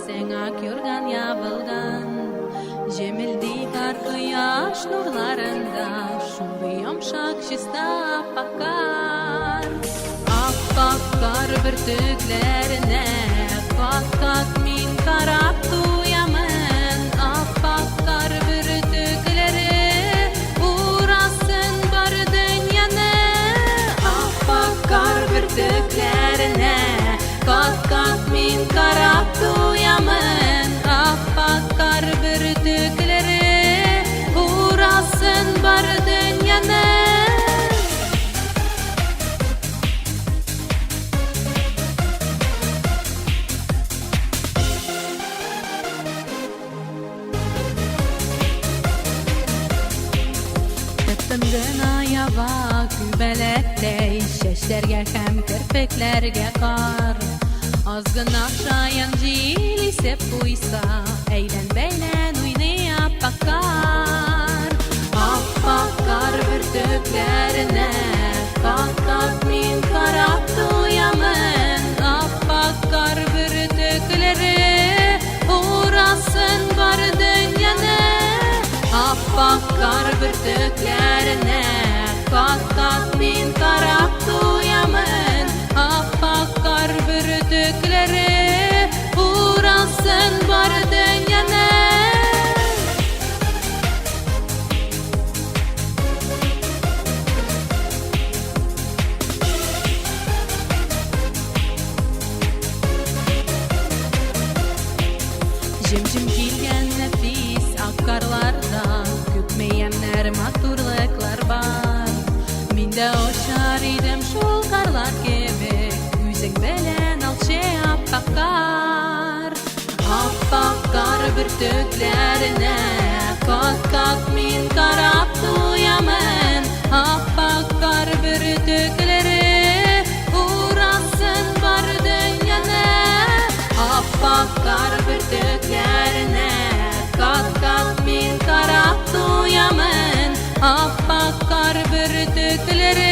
Күрәсең, ак юрган ябылган. Җемелди кар кояш нурларында, Шундый йомшак, чиста ап-ак кар. Ап-ак кар бөртекләренә Кат-кат мин карап туямын. Ап-ак кар бөртекләре Урасын бар дөньяны. Ап-ак кар бөртекләренә Кат-кат мин карап туямын. Ап-ак кар бөртекләре Урасын бар дөньяны. Тып-тын гына ява күбәләктәй Чәчләргә һәм керфекләргә кар. Аз гына шаян җил исеп куйса, Әйлән-бәйлән уйный ап-ак кар. Ап-ак кар бөртекләренә Кат-кат мин карап туямын. Ап-ак кар бөртекләре Урасын бар дөньяны. Ап-ак кар бөртекләренә Кат-кат мин карап туямын. Ап-ак кар бөртекләре Урасын бар дөньяны. Җем-җем килгән нәфис ак карларда Күпме ямьнәр, матурлыклар бар. Мин дә очар идем шул карлар кебек, Үзең белән алчы ап-ак кар. Ап-ак кар бөртекләренә Кат-кат мин карап туямын. Ап-ак кар бөртекләре Урасын бар дөньяны. Ап-ак кар бөртекләренә Кат-кат мин карап туямын. Ап-ак кар бөртекләре.